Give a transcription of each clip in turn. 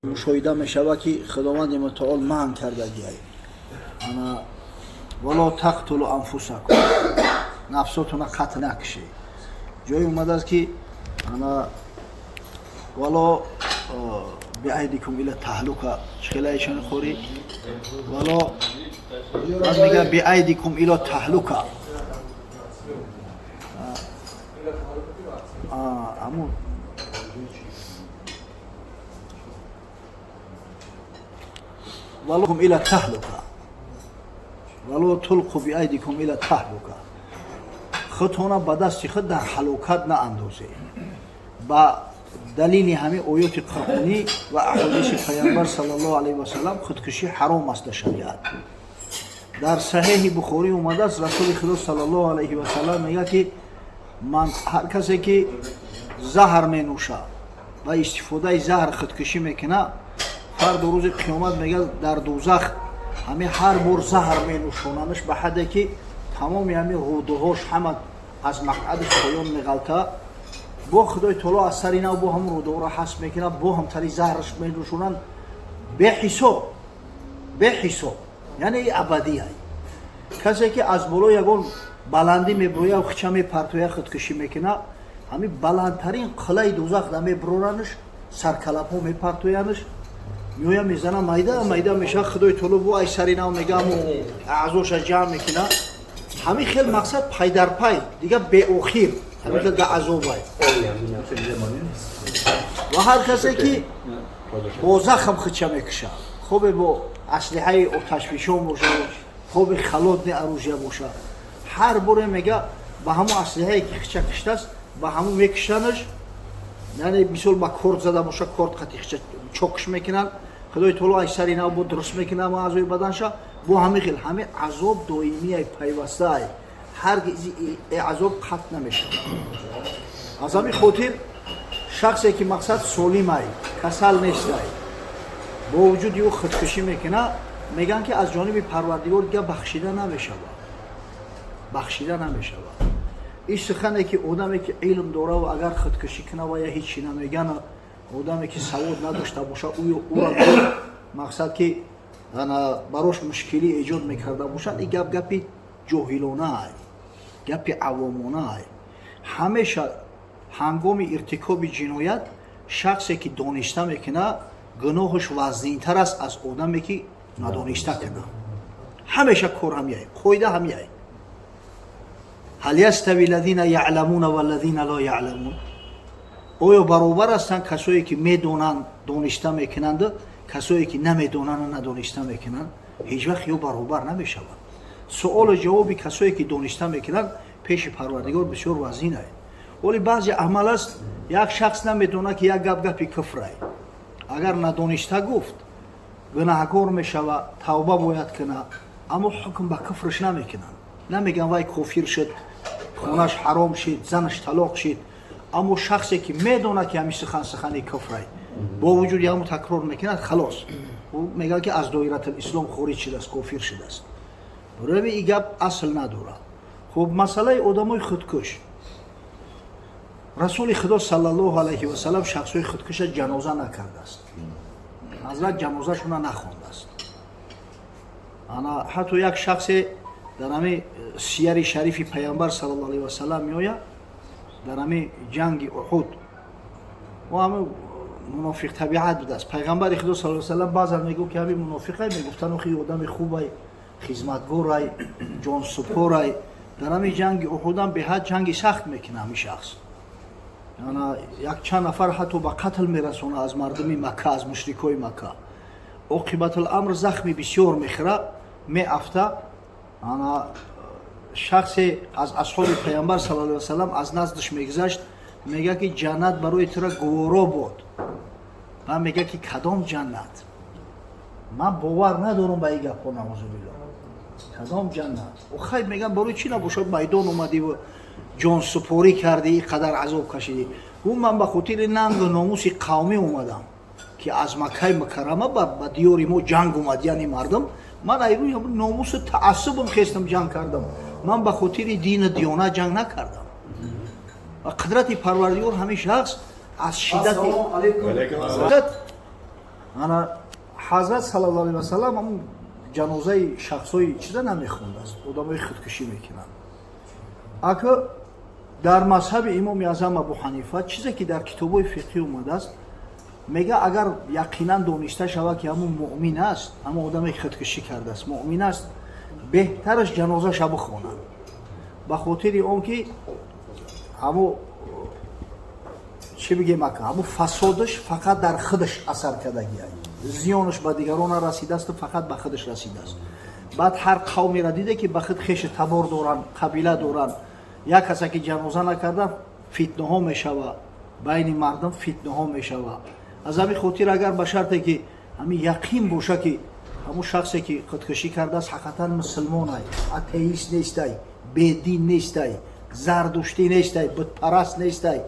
Мушоҳида мешавад, ки Худованди мутаол манъ кардагиай. Ана ولا تقتلوا أنفسكم, нафсотона қатл накушед. Ҷое омадааст, ки ана ولا بأيديكم إلى التهلكة. Чхелаишон хӯри ولا аз мега بأيديكم إلى التهلكة. Ҳамун ولا إلى التهلكة, ولا تلقوا بأيديكم إلى التهلكة, худтона ба дасти худ дар ҳалокат наандозед. Ба далели ҳамин оёти қуръонӣ ва аҳодиси Паямбар саллаллоҳу алайҳи васалам худкушӣ ҳаром аст дар шариат. Дар Саҳеҳи Бухорӣ омадааст, Расули Худо саллаллоҳу алайҳи васалам мегӯяд, ки ман ҳар касе ки заҳр менӯшад ва истифодаи заҳр худкушӣ мекунад, фардо рӯзи қиёмат, мегӯяд, дар дӯзах ҳамин ҳар бор заҳр менӯшонанаш ба ҳадде ки тамоми ҳамин рӯдаҳош ҳама аз мақъадиш поён меғалта. Бо Худои таоло аз сари нав бо ҳамун рӯдаҳоро ҳасб мекунад, бо ҳамтари заҳраш менӯшонанд беҳисоб, беҳисоб, яъне абадияй. Касе ки аз боло ягон баландӣ мебурояд, хича мепартоя, худкушӣ мекунад, ҳамин баландтарин қилаи дӯзах да мебуроранаш, саркалабҳо мепартоянаш, меоя, мезана, майда майда мешавад. Худои таоло бо ай сари нав мегааму аъзоша ҷамъ мекунад. Ҳамин хел мақсад пайдарпай, дига беохир ҳамин хел да азобай. Ва ҳар касе ки бо захм хича мекушад, хобе бо аслиҳаи оташфишон бошад, хоби холодное оружие бошад, ҳар боре, мега, ба ҳамон аслиҳае ки хича киштааст, ба ҳамон мекушанаш. Яъне мисол ба корд зада боша, корд қати хича чокш мекунанд. Худои таоло ай сари нав бо дуруст мекунад аъзои баданша. Бо ҳамин хел ҳамин азоб доимиай, пайвастаай, ҳаргиз азоб қатъ намешавад. Аз ҳамин хотир шахсе ки мақсад солимай, касал нестай, бо вуҷуди ӯ худкушӣ мекунад, мегӯянд, ки аз ҷониби Парвардигор дига бахшида намешавад, бахшида намешавад. Ин сухане ки одаме ки илм дораву агар худкушӣ кунад, ва я ҳечи намеган, одаме ки савод надошта боша, ӯра мақсад ки барош мушкилӣ эҷод мекарда бошад, ин гап гапи ҷоҳилонаай, гапи авомонаай. Ҳамеша ҳангоми иртикоби ҷиноят шахсе ки дониста мекунад, гуноҳаш вазнинтар аст аз одаме ки надониста кунад. Ҳамеша кор ҳамяй, қоида ҳамяй. هل يستوي الذين يعلمون والذين لا يعلمون؟ Оё баробар ҳастанд касое ки медонанд, дониста мекунанд, касое ки намедонанду надониста мекунанд? Ҳеҷ вақт ё баробар намешаванд. Суолу ҷавоби касое ки дониста мекунанд, пеши Парвардигор бисёр вазинае. Вале баъзе амал аст, як шахс намедонад, ки як гап гапи куфрай, агар надониста гуфт, гунаҳкор мешавад, тавба бояд кунад, аммо ҳукм ба куфрш намекунанд, намегӯянд вай кофир шуд, хонаш ҳаром шид, занаш талоқ шид. Аммо шахсе ки медонад, ки ҳамин сухан сухани куфрай, бо вуҷуди ҳамн такрор мекунад, халос, ӯ мегӯяд, ки аз доиратулислом хориҷ шудааст, кофир шудааст. Барои ин гап асл надорад. Хуб, масъалаи одамои худкуш. Расули Худо саллаллоҳу алайҳи васалам шахсҳои худкуша ҷаноза накардааст, ҳазрат ҷанозашона нахондааст. Ана ҳатто як шахсе дар ҳамин сияри шарифи Паямбар саллаллоҳу алайҳи васалам меояд, дар ҳамин ҷанги Уҳуд ӯ ҳамин мунофиқ табиат будааст. Пайғамбари Худо саллаллоҳу салам баъзан мегуфт, ки ҳамин мунофиқай, мегуфтанд, охи одами хубай, хизматгорай, ҷонсупорай. Дар ҳамин ҷанги Уҳудам беҳад ҷанги сахт мекунад ҳамин шахс. Ана якчанд нафар ҳатто ба қатл мерасона аз мардуми Макка, аз мушрикои Макка. Оқибатуламр захми бисёр мехӯра, меафта. Ана шахсе аз асҳоби Паямбар саллаллоҳу алайҳи васалам аз наздаш мегузашт, мегӯяд, ки ҷаннат барои тура гуворо бод. Ман мегӯяд, ки кадом ҷаннат? Ман бовар надорам ба ин гапҳо, наузубилло, кадом ҷаннат? Хай, мегӯям, барои чӣ набошад? Майдон омадиву ҷонсупорӣ кардӣ, ин қадар азоб кашидӣ. Гуфт: ман ба хотири нангу номуси қавмӣ омадам, ки аз Маккаи Мукаррама ба диёри мо ҷанг омад, яъне мардум. Ман ай рӯи номусу таассубам хестам, ҷанг кардам. Ман ба хотири дину диёнат ҷанг накардам. Ва қудрати Парвардигор, ҳамин шахс аз шиддати Ана ҳазрат саллаллоҳу алайҳи васаллам ҳамун ҷанозаи шахсҳои чиза намехондааст, одамои худкушӣ мекунанд. Ака, дар мазҳаби имоми аъзам Абу Ҳанифа, чизе ки дар китобҳои фиқҳӣ омадааст, мега, агар яқинан дониста шавад, ки ҳамун муъмин аст, ҳамон одаме ки худкушӣ кардааст муъмин аст, беҳтараш ҷанозаша бихонад, ба хотири он ки ҳамун, чӣ бигем, ака, ҳамун фасодаш фақат дар худаш асар кардагиай, зиёнаш ба дигарон нарасидаасту фақат ба худаш расидааст. Баъд ҳар қавмеро диде, ки ба худ хеши табор доранд, қабила доранд, як касе ки ҷаноза накарда, фитнаҳо мешава, байни мардум фитнаҳо мешава. Аз ҳамин хотир, агар ба шарте ки ҳамин яқин боша, ки ҳамун шахсе ки худкушӣ кардааст, ҳақиқатан мусулмонай, атеист нестай, бедин нестай, зардуштӣ нестай, бутпараст нестай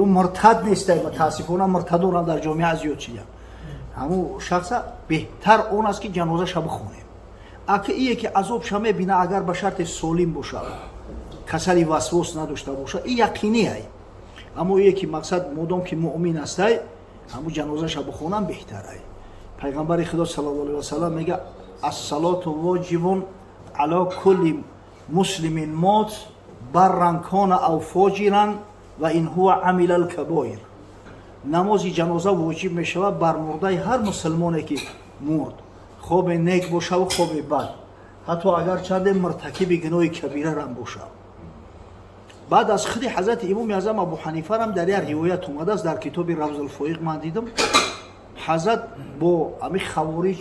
ё муртад нестай, мутаассифона муртадонам дар ҷомеа зиёд шида, ҳамун шахса беҳтар он аст, ки ҷанозаша бихонем. Ака, ие ки азобша мебина, агар ба шарте солим бошад, касали васвос надошта бошад, и яқинӣ ай. Аммо ие ки мақсад, модом ки муъмин астай, ҳамун ҷанозаша бихонам беҳтар ай. Пайғамбари Худо саллаллоҳу алайҳи васаллам мега: الصلاة واجب على كل مسلم مات برا كان أو فاجرا وإن هو عمل الكبائر. Намози ҷаноза воҷиб мешавад бар мурдаи ҳар мусулмоне ки мурд, хобе нек бошаву хобе бад, ҳатто агар чанде муртакиби гуноҳи кабирарам бошад. Баъд аз худи ҳазрати имоми аъзам Абу Ҳанифарам дар як ривоят омадааст, дар китоби Равзулфоиқ ман дидам, ҳазрат бо ҳами хавориҷ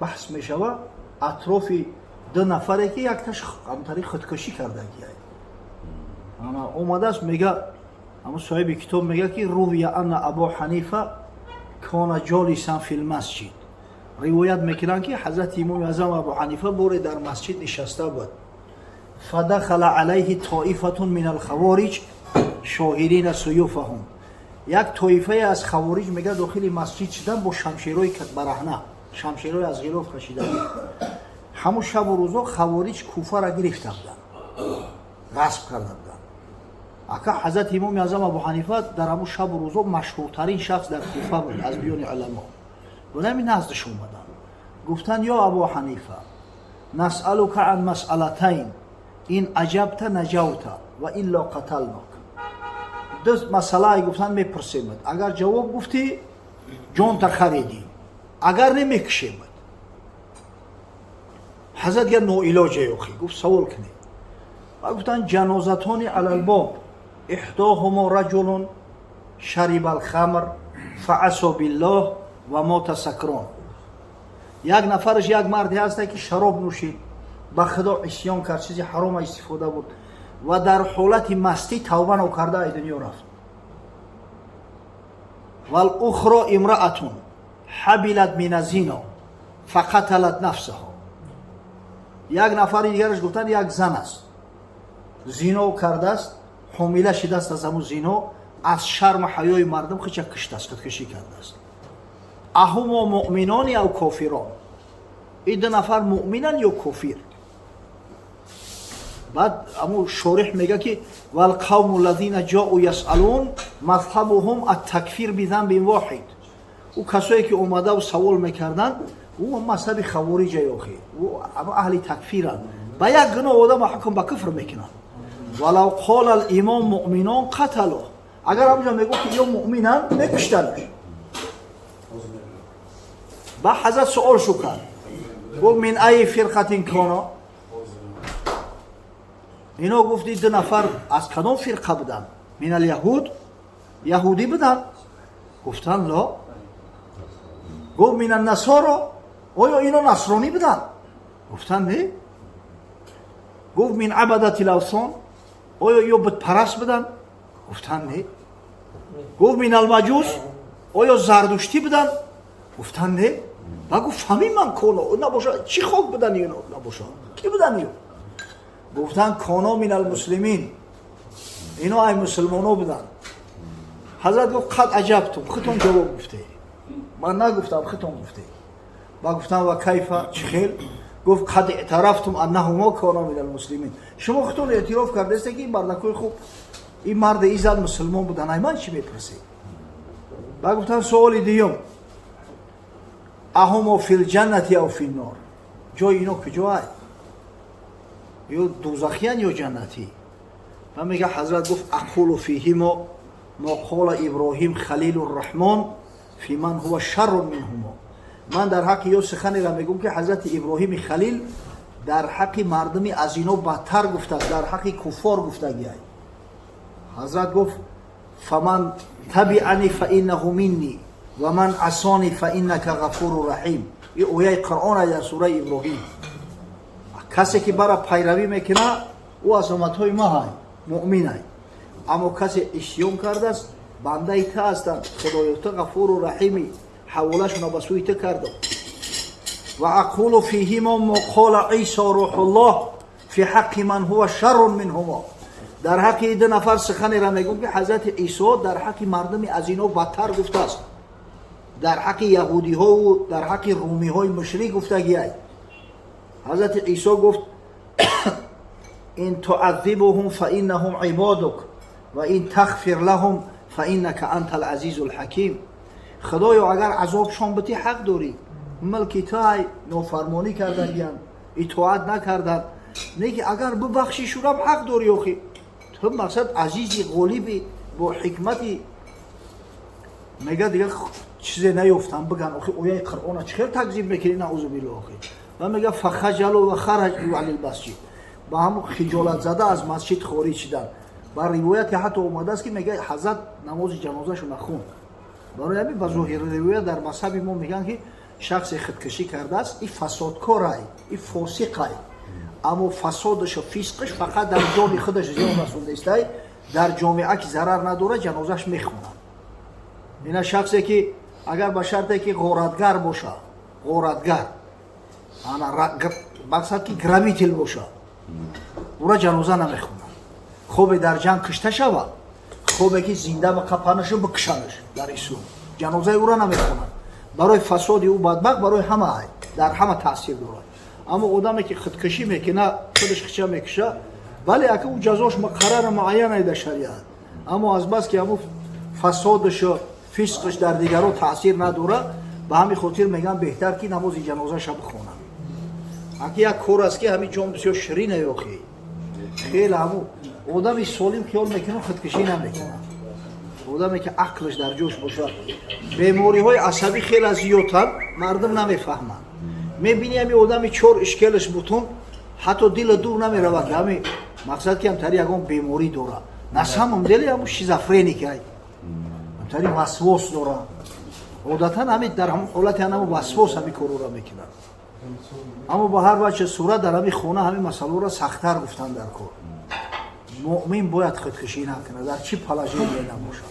баҳс мешава атрофи ду нафаре, ки якташ ҳамтари худкушӣ кардагиай. Омадааст, мега, ҳамун соҳиби китоб мега, ки روي أن أبا حنيفة كان جالسا في المسجد. Ривоят мекунанд, ки ҳазрати имоми аъзам Абу Ҳанифа боре дар масҷид нишаста буд. فدخل عليه طائفة من الخوارج شاهرين سيوفهم. Як тоифае аз хавориҷ, мега, дохили масҷид шудан бо шамшерои бараҳна, шамшерои аз ғилоф кашида. Ҳамун шабу рӯзо хавориҷ Куфара гирифта буданд, ғасб карда буданд. Ака, ҳазрати имоми аъзам Абу Ҳанифа дар ҳамун шабу рӯзо машҳуртарин шахс дар Куфа буд аз биёни уламо. Бунами наздаш омаданд, гуфтанд: «Ё Абу Ҳанифа, نسألك عن مسألتين، إن أجبت نجوت وإلا قتلناك». Ду масъалае, гуфтанд, мепурсемад, агар ҷавоб гуфтӣ, ҷонта харидӣ, агар не, мекушемад. Ҳазрат я ноилоҷе охи, гуфт: «Савол кунед». Ва гуфтанд: جنازتان على الباب، إحداهما رجل شرب الخمر فعصى بالله ومات سكران. Як нафараш як марде ҳаста, ки шароб нӯшид, ба Худо исён кард, чизи ҳарома истифода бурд ва дар ҳолати мастӣ тавба нокарда ай дунё рафт. والأخرى امرأة حبلت من الزنا فقتلت نفسها. Як нафари дигараш, гуфтанд, як зан аст, зино кардааст, ҳомила шидааст, аз ҳамун зино аз шарму ҳаёи мардум хича киштааст, худкушӣ кардааст. أهما مؤمنان أو كافران؟ Ин ду нафар муъминанд ё кофир? Баъд аму шорих мега, ки والقوم الذين جاءوا يسألون مذهبهم التكفير بذنب واحد. Ӯ касое ки омадаву савол мекарданд, ӯ мазҳаби хавориҷа ёхи, аҳли такфиранд, ба як гуноҳ одама ҳукм ба куфр мекунанд. ولو قال الإمام مؤمنان قتلوه. Агар ҳамҷо мегуфт, ки ё муъминанд, мекуштанаш. Ба ҳазрат суол шу кард, гуфт: من أي فرقة كانا؟ Ино, гуфти, ду нафар аз кадом фирқа буданд? من اليهود؟ Яҳудӣ буданд? Гуфтанд: لا. Гуфт: من النصارى؟ Оё ино насронӣ буданд? Гуфтанд: не. Гуфт: من عبدة الأوثان؟ Оё ё бутпараст буданд? Гуфтанд: не. Гуфт: من المجوس؟ Оё зардуштӣ буданд? Гуфтанд: не. Ба гуфт: فممن كانا набоша, чӣ хок буданд ино? Набоша, кӣ буданд ино? Гуфтанд: كانا من المسلمين. Ино ай мусулмоно буданд. Ҳазрат гуфт: قد أجبتم. Худтон ҷавоб гуфте, ман нагуфтам, худтон гуфте. Ба гуфтам: وكيف؟ Чӣ хел? Гуфт: قد اعترفتم أنهما كانا من المسلمين. Шумо худтон эътироф кардаесте, ки ин мардакои хуб, ин марди, ин зан мусулмон буданд. Ай ман чӣ мепурсед? Ба гуфтанд: суоли дуюм. أهما في الجنة أو في النار. Ҷои ино куҷоай? Ё дузахиян, ё ҷаннатӣ? Ва мега, ҳазрат гуфт: أقول فيهما ما قال إبراهيم خليل الرحمن في من هو شر منهما. Ман дар ҳаққи ё суханеро мегӯм, ки ҳазрати Иброҳими Халил дар ҳаққи мардуми аз ино бадтар гуфтааст, дар ҳаққи куффор гуфтагиай. Ҳазрат гуфт: فمن تبعني فإنه مني ومن عصاني فإنك غفور رحيم. Ин ояи Қуръон дар сураи Иброҳим. Касе ки бара пайравӣ мекунад, ӯ аз умматҳои ма ҳай, муъминай. Аммо касе исён кардааст, бандаи та ҳастанд, Худоё, ту ғафуру раҳимӣ, ҳаволашона ба сӯи ту кардам. وأقول فيهما ما قال عيسى روح الله في حق من هو شر منهما. Дар ҳаққи ду нафар суханеро мегӯм, ки ҳазрати Исо дар ҳаққи мардуми аз ино бадтар гуфтааст, дар ҳаққи яҳудиҳову дар ҳаққи румиҳои мушрик гуфтагиай. Ҳазрати Исо гуфт: إن تعذبهم فإنهم عبادك وإن تغفر لهم فإنك أنت العزيز الحكيم. Худоё, агар азобшон битӣ, ҳақ дорӣ, милки тай, нофармонӣ кардагиян, итоат накарданд. Не ки агар бибахшӣ, шурам ҳақ дорӣ. Охи, ту мақсад азизи, ғолиби, бо ҳикмати. Мега, дига чизе наёфтам биган. Охи, ояи Қуръона чӣ хел такзиб мекунӣ? Наъузу биллоҳ. Охи, ва мега: فخجلوا وخرجوا عن المسجد. Ба ҳамун хиҷолат зада аз масҷид хориҷ шидан. Ба ривояте ҳатто омадааст, ки мега, ҳазрат намози ҷанозашу нахонд. Барои ҳамин, ба зоҳири ривоят, дар мазҳаби мо мегӯянд, ки шахсе худкушӣ кардааст, и фасодкорай, и фосиқай, аммо фасодашу фисқаш фақат дар ҷони худаш зиён расондаистай, дар ҷомеа ки зарар надорад, ҷанозаш мехонад. Ина шахсе ки агар ба шарте ки ғоратгар боша, ғоратгар, ана мақсад ки грабитель боша, ура ҷаноза намехонад. Хобе дар ҷанг кушта шавад, хобе ки зинда ба қапанашу бикушанаш, дар ислом ҷанозаи ура намехонад. Барои фасоди ӯ бадбахт барои ҳама ай, дар ҳама таъсир дорад. Аммо одаме ки худкушӣ мекуна, худаш хича мекуша, бале, ака, ӯ ҷазош муқаррара, муайянай дар шариат. Аммо азбаски ҳамун фасодашу фисқаш дар дигарон таъсир надорад, ба ҳамин хотир мегӯям, беҳтар ки намози ҷанозаша бихонад. Аки як кор аст, ки ҳамин ҷон бисёр ширина. Ёхи, хеле ҳамун одами солим хиёл мекунад, худкушӣ намекунад. Одаме ки ақлаш дар ҷош бошад. Бемориҳои асабӣ хеле зиёдтанд, мардум намефаҳманд. Мебини, ҳами одами чор ишкелаш бутун, ҳатто дила дур намеравад, ки ҳами мақсад ки ҳамтари ягон беморӣ дорад. На самом деле ҳамун шизофреник ай, ҳамтари васвос дорад. Одатан ҳами дар ҳамун ҳолати ҳамун васвос ҳами корора мекунад. Аммо ба ҳар вачҳи сурат, дар ҳами хона ҳамин масъаларо сахттар гуфтан дар кор. Муъмин бояд худкушӣ накунад, дар чӣ положение набошад.